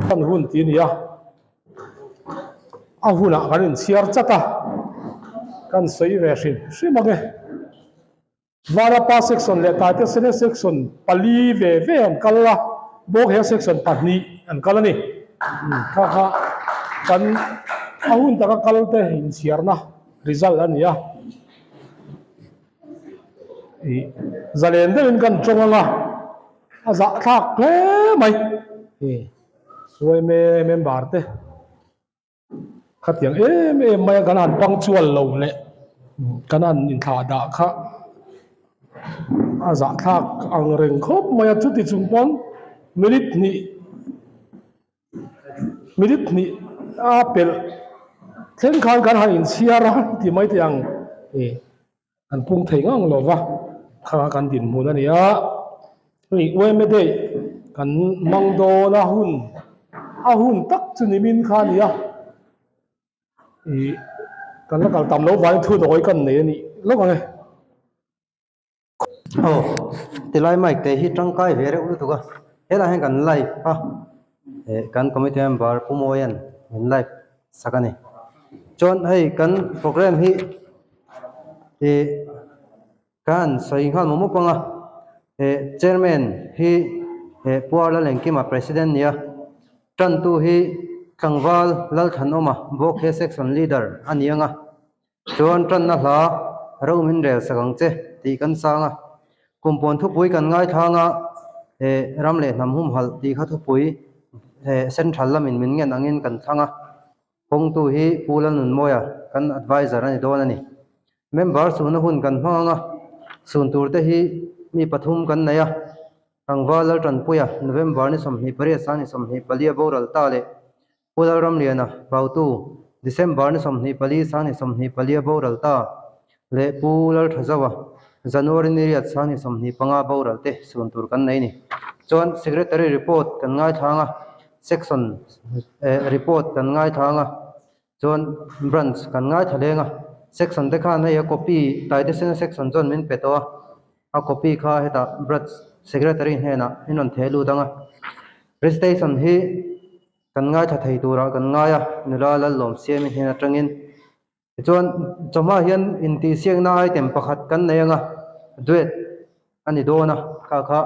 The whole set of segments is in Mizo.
Kan hun tih a ni a, a hunah kan inchhiar chat a, kan sawi ve hrim hrim ang e. Varapa section leh Taite Sene section pali ve ve an kal a, Bawkhe section pahnih an kal a ni. Kha kha kan a hun taka kal te inchhiarna result a ni a. Ih zalen deuhin kan tawng ang a, a zahthlak hle mai. Ih yma member te. Khatiang em em mai a kan han punctual lo leh kan han inthlah dah kha a zahthlak ang reng khawp mai a, chuti chung pawn minute hnih minute hnih a pelh thleng khan kan han inchhiar a ti mai teh ang ih. Kan pung thei ngang lo va, kha kan dinhmun a ni a, hei uaime daih kan hmang dawn a hun a hun tak chu nimin kha a ni a, ih kan la kal tam loh vangin thunawi kan nei a nih lawk ang e. Aw tilai mic te hi tangkai ve reuh lutuk a, helaiah hian kan live a, eh kan committee member Pu Mawia'n min live sak a ni. Chuan hei kan program hi ih kan sawi nghal mawh mawp ang a, eh chairman hi eh Pu Arla Lengkima president nia, tantu hi tlangval Lalthanawma Bawkhe section leader a ni ang a. Chuan tanna hla ro min rel sak ang che tih kan sang a, kum pawn thupui kan ngaithlang a, eh ram leh hnam humhalh tih kha thupui eh central lamin min ngen angin kan thlang a, kawngtu hi Pu Lalnunmawia kan adviser a ni dawn a ni. Member suna hun kan hmang ang a, sun tur te hi mi pathum kan nei a, Tlangval Laltanpuia November ni 28 sang ni 24 a boral ta leh Pu Lalramliana, Pautu, December ni 24 sang ni 24 a boral ta leh Pu Lalthazaua, January ni riat sang ni 25 boral te sun tur kan nei ni. Chuan Secretary report kan ngaithlang a, Section report kan ngaithlang a, chuan Branch kan ngaithla leng a, Section te khan hei a copy Taitesena Section chuan min pe tawh a, a copy kha hetah Branch Secretary hnenah in rawn theh lut ang a. Recitation hi Kan ngaithla thei turah kan ngai a, nula Lallawm Siami hnen atangin. Tichuan, chawhma hian intihsiakna item pakhat kan nei anga, duet a ni dawn a, kha kha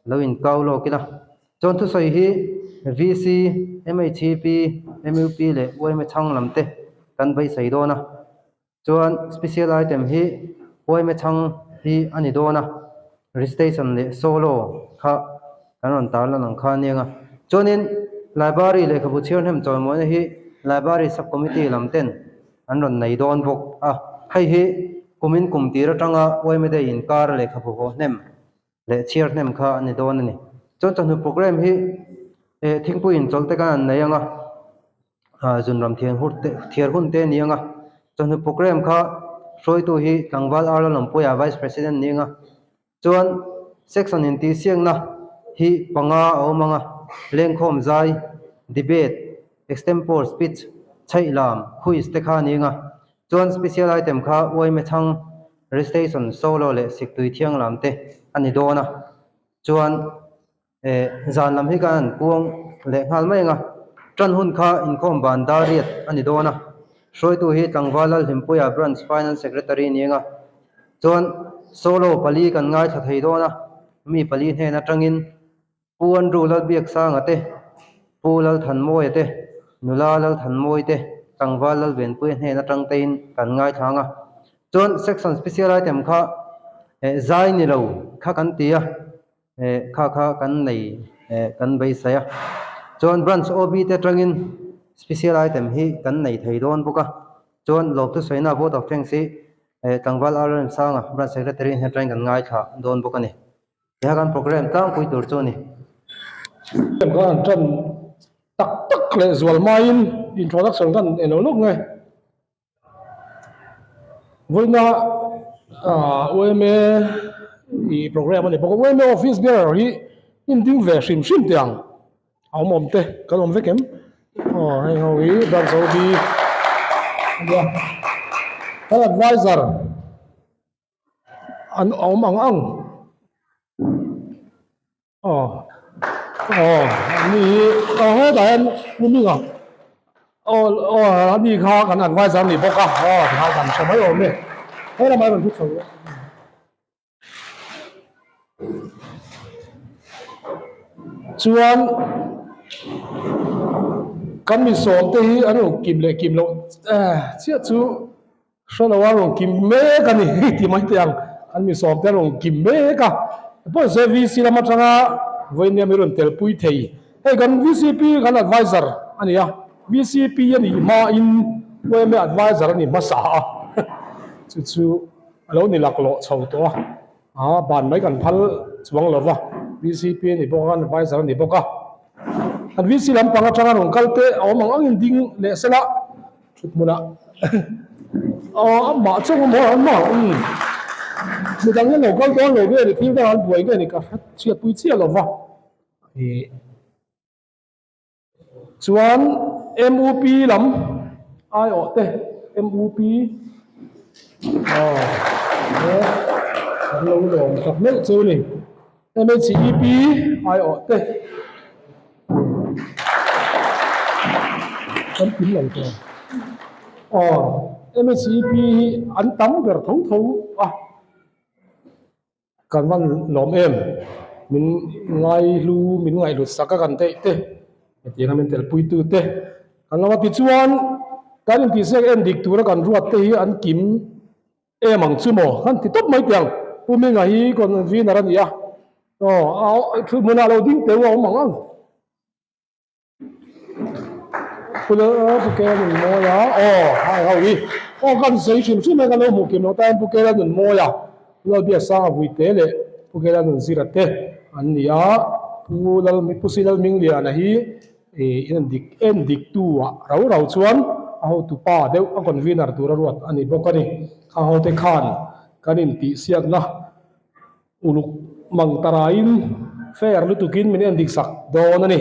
lo inkau lawk ila. Chuan thusawi hi VC, MHEP, MUP leh yma chhang lam te kan beisei dawn a. Chuan special item hi yma chhang hi a ni dawn a, recitation leh solo kha kan rawn tarlan ang kha aniang a. Chuanin library lehkhabu chhiarhnem chawimawina hi library sub committee lam ten an rawn nei dawn bawk a. Hei hi kumin kum tir atanga yma day inkar lehkhabu haw hnem leh chhiarhnem kha a ni dawn a ni. Chuan chawhnu program hi thingpui inchawlh te khan an nei ang a. Zunram thian hur te thiar hun te a ni ang a, chawhnu program kha hruaitu hi tlangval Arla Lampuia Vice President ni ang a, chuan section intihsiakna hi panga a awm ang a, lengkhawm zai, debate, extempore speech, chhaihlam, quiz te kha a ni ang a, chuan special item kha uaime chhang, recitation, solo leh siktui thianglam te a ni dawn a, chuan. Eh, zan lam hi kan han puang leh nghal mai ang a, tan hun kha inkhawm ban dar riat a ni dawn a, hruaitu hi Tlangval Lalhlimpuia Branch Finance Secretary ni ang a, chuan solo pali kan ngaithla thei dawn a, mi pali hnen atangin Pu Andrew Lalbiaksanga te, Pu Lalthanmawia te, Nula Lalthanmawii te, Tlangval Lalvenpuia hnen atang tein kan ngaithla ang a, chuan Section Special Item kha eh zai ni lo kha kan ti a. Eh kha kha kan nei eh kan beisai a, chuan branch OB te atangin special item hi kan nei thei dawn bawk a, chuan lawmthu sawiina vote of thanks hi eh tlangval R Remsanga branch secretary hnen atangin kan ngaithla dawn bawk a ni. Tiha kan program tlangpui tur chu a ni. Kan han tan tak tak leh zual hmain introduction kan en lo lawk nge. Vawiina UMA ih program a ni bawk a, UMA office bearer hi in ding ve hrim hrim teh ang a awm awm te kan awm vek em aw heng ho hi branch OB a nia kan adviser an awm ang ang. Aw. Aw ani hi aw hetah hian Pu Minga aw aw ani kha kan adviser a ni bawk a aw tikhan kan hre mai awm e he lamah rawn thu chho leh. Chuan kan mi sawm te hi an rawn kim leh kim loh chiah chu hre lo a rawn kim mek a ni tih mai teh ang kan mi sawm te an rawn kim mek a pawh se VC lam atanga vawiin mi rawn tel pui thei hei kan VCP kan adviser a ni a VCP a nih hmain yma adviser a ni hmasa a chu chu. A lo ni laklawh chho tawh a, aa ban mai kan phal chuang lo va, VCP a ni bawk a, an adviser a ni bawk a. An VC lampang atanga rawn kal te a awm ang angin ding leh sela thut hmunah aw amah chawng a maw amah umm midang hian lo kal dawn lo nge ni thil dangah an buai nge ni ka hre chhiatpui chiah lo va ih. Chuan MUP lam aiawh te MUP aw he kan lo lawm tak meuh chu ni MHEP aiawh te kan kim lo tawh aw MHEP hi an tam ber tho tho a. Kan van lawm em? Min ngaihlu, min ngaihhlut sak a kan theih te, hetianga min telpuitu te kan lo a ti chuan kan intihsiak en dik tura kan ruat te hi an kim em ang chu maw? Kan ti tawp mai teh ang. Pu Minga hi convener a ni a, aw thuhmunah lo ding teu a awm ang ang. Pu Kela nun mawi a, aw hai ho hi aw kan sawi hrim hrim a kan lo hmuh kim loh tain Pu Kela nun mawi a, Pu Lalbia Sanga Vuite leh Pu Kela nun Zira te an ni a, Pu Lal Pu Si Lalmingliana hi ih en dik en dik tu ah rau rau chuan a hotu pa deuh a convener tur a ruat a ni bawk a ni. Khang ho te khan kan intihsiakna Uluk mang taraiin fair lutukin min en dik sak dawn a ni.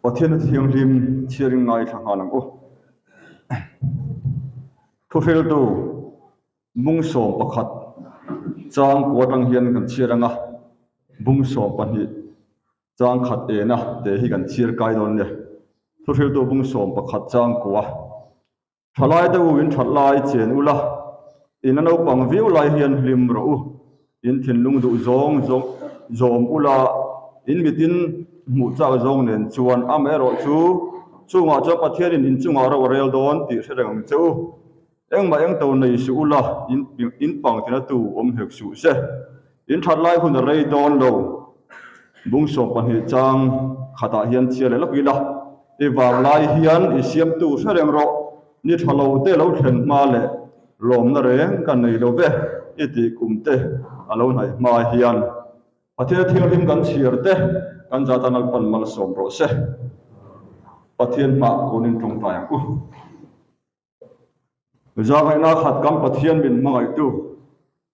Pathian a thianghlim chhiarin ngaithla nghal ang u. Thuhriltu bung 11 chang kua atang hian kan chhiar ang a, bung 12 chang khat ena te hi kan chhiar kai dawn nia. Thuhriltu bung 11 chang kua. Thalai te u in that lai chen ula, in a naupang viau lai hian hlim rawh u, in thinlung duh zawng zawng zawm ula, in mitin hmuh chak zawng nen chuan amaherawh chu chungah chuan Pathianin in chungah ro a rel dawn tih hre reng ang che u. Engmah engto nei suh ula, in in pang tina tu awm hek suh se. In that lai hun a rei dawn lo. Bung 12 chang khatah hian chhiar leh lawk ila. I vang lai hian i siamtu hre reng rawh, ni tha lo te lo thlen hma leh lawmna reng ka nei lo ve i tih kum te a lo hnaih hma hian Pathian thianghlim kan chhiar te kan zat a Lalpan malsawm rawh se. Pathian hmah kunin tawngtai ang u. Zahngaihna khat kan Pathian min hmangaihtu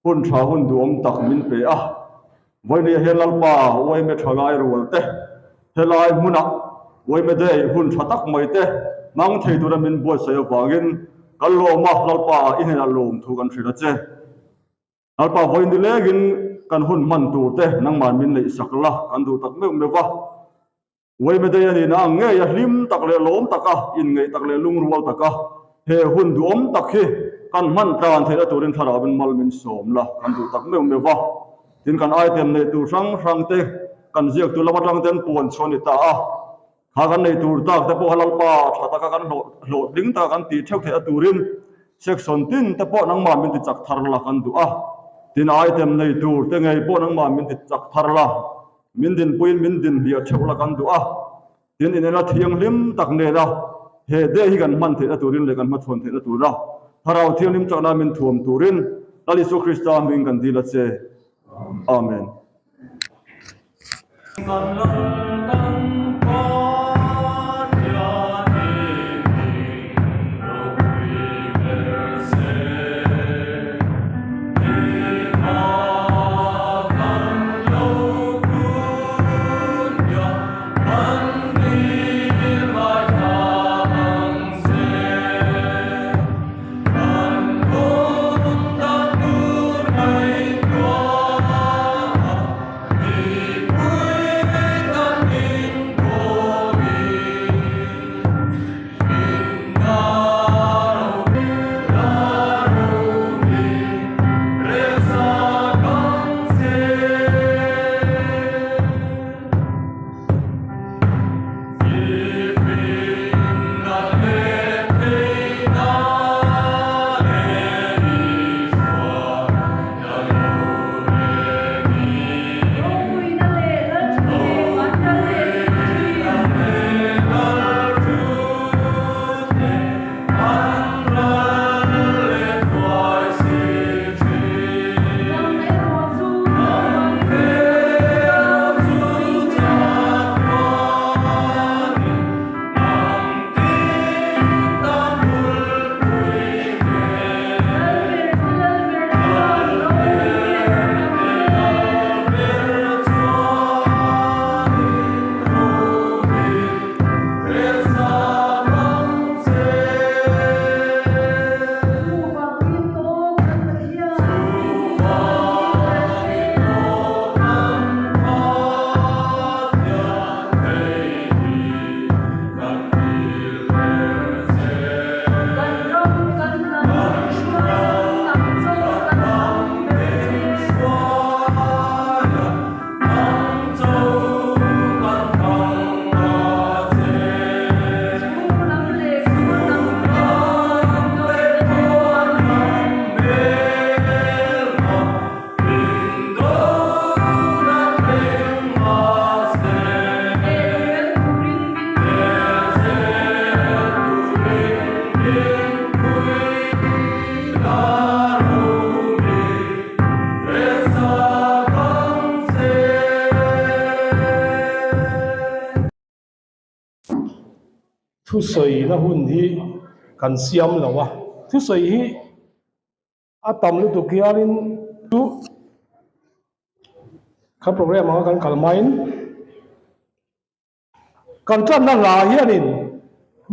hun tha hun duhawm tak min pe a. Vawinia hian Lalpa uaime tha lai rual te, helai hmunah uaime day hun tha tak mai te hmang thei tura min buatsaih avangin kan lawm a, Lalpa i hnenah lawm thu kan hrilh a che. Lalpa vawiin nilengin kan hun hman tur te nangmah min neih sak la kan duh tak meuh meuh va. Uaimedei a nihna ang ngei a hlim tak leh lawm taka, inngeih tak leh lungrual taka he hun duhawm tak hi kan hman tlan theihna turin thlarauin mal min sawm la kan duh tak meuh meuh va. Tin, kan item neih tur hrang hrang te kan ziak tur lam atang ten puan chhuah a ni ta a. Kha kan neih tur tak te pawh kha Lalpa tha taka kan hlawh hlawhtling taka kan tih theuh theihna turin section tin te pawh nangmah min ti chak thar la kan duh a. Tin, item nei tur te ngei pawh nangmah min ti chak thar la. Min dinpuiin min dinhliah theuh la kan duh a, tin inena thianghlim tak nena he day hi kan hman theihna turin leh kan hmachhawn theihna tura Thlarau Thianghlim chakna min thuam turin Lal Isua Krista hming kan dil a che. Amen. Thusawi na hun hi kan siam lo a, thusawi hi a tam lutuk hianin chu kan program anga kan kal hmain kan tanna hla hianin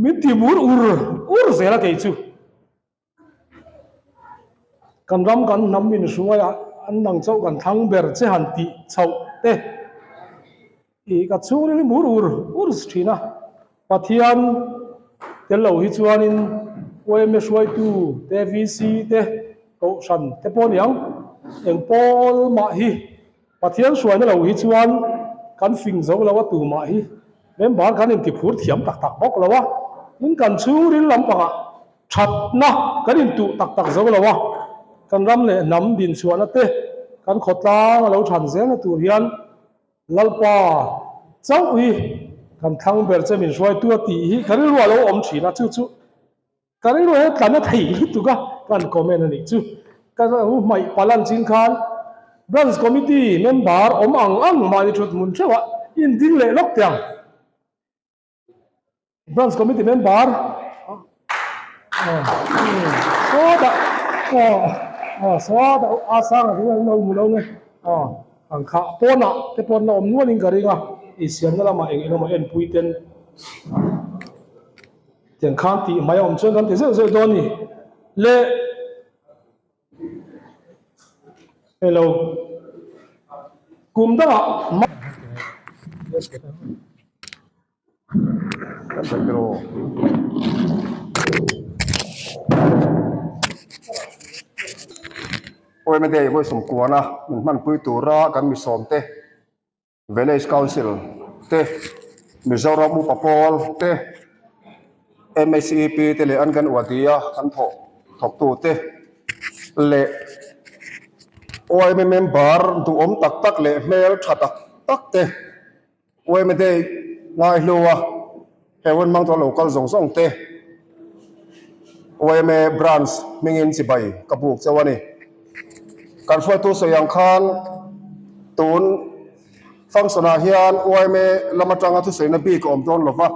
min ti mur ur ur zel a kei chu. Kan ram kan hnam min hruai a, an nang chauh kan thlang ber che han tih chhoh te ih ka chhungril hi mur ur ur thin a. Pathian tel lo hi chuanin yma hruaitu te, VC te, Kohhran te pawh niang eng pawl mah hi Pathian hruaina lo hi chuan kan fing zo lo a tumah hi member kan intiphur thiam tak tak bawk lo a, tin kan chhungril lampangah thatna kan intuh tak tak zo lo a, kan ram leh hnam dinchhuahna te kan khawtlang a lo than zelna tur hian Lalpa chauh hi kan thlang ber che min hruaitu a tih hi ka rilru a lo awm thin a, chu chu Ka rilru he tlan a thei lutuk a, kan comment a nih chu. Ka hmaih palh an chin khan Branch Committee member awm ang ang mahni thut hmun theuh a inding leh lawk teh ang. Branch Committee member sawtah sawtah a sang a ring a lo hmu lo nge ang kha pawnah te pawn la awm nualin ka ring a, insiamna lamah eng eng emaw enpui ten. Tiang khan tih mai a awm chuan kan ti zeuh zeuh dawn a ni. Le Hello Kum dangah Awm day vawi sawmkuana min hmanpui tura kan misawmte Village Council te, Mizoram Upa Pawl te, MHEP te leh an kan uadia kan thawh thawktu te leh yma member duhawm tak tak leh hmel tha tak tak te yma day ngaihlu a he hun hmang tawh lo kal zawng zawng te yma branch hmingin chibai ka buk chauh a ni. Kan hruaitu sawi ang khan tun function ah hian yma lam atanga thusawina bik a awm dawn lova,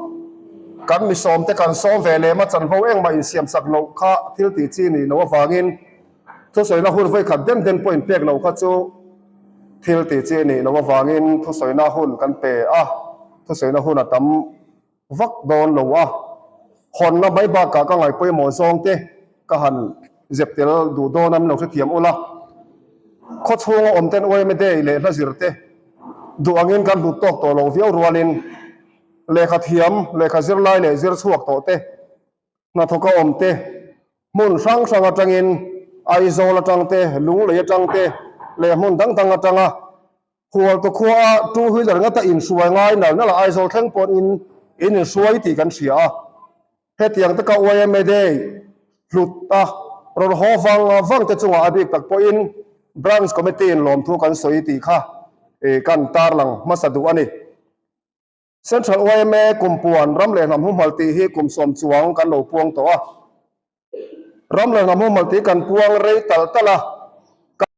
kan mi sawmte kan sawm ve lem a chanvo engmah insiam sak loh kha thil tih chi nih loh avangin thusawina hun vawikhat den den pawh inpek loh kha chu thil tih chi nih loh avangin thusawina hun kan pe a, thusawina hun a tam vak dawn lo a, hawnna mai bakah ka ngaih pawimawh zawng te ka han zep tel duh dawn a min lo hrethiam ula. Khaw chhunga awm ten yma day leh hla zir te duh angin kan hlut tawk tawh lo viau rualin lehkha thiam, lehkha zirlai leh zir chhuak tawh te, hnathawka awm te, hmun hrang hrang atangin Aizawl atang te, Lunglei atang te leh hmun dang dang atanga Hualtu khuaa two wheeler ngata inhruai ngai nal nal a Aizawl thleng pawn in in inhruai tih kan hria a. Hetiang taka yma Day hlut a rawn haw vang vang te chungah a bik tak pawhin Branch Committee in lawmthu kan sawi tih kha kan tarlang hmasa duh a ni. Central yma kumpuan ram leh hnam humhal tih hi kum sawm chuang kan lo puang tawh a. Ram leh hnam humhal tih kan puang rei tal tal a.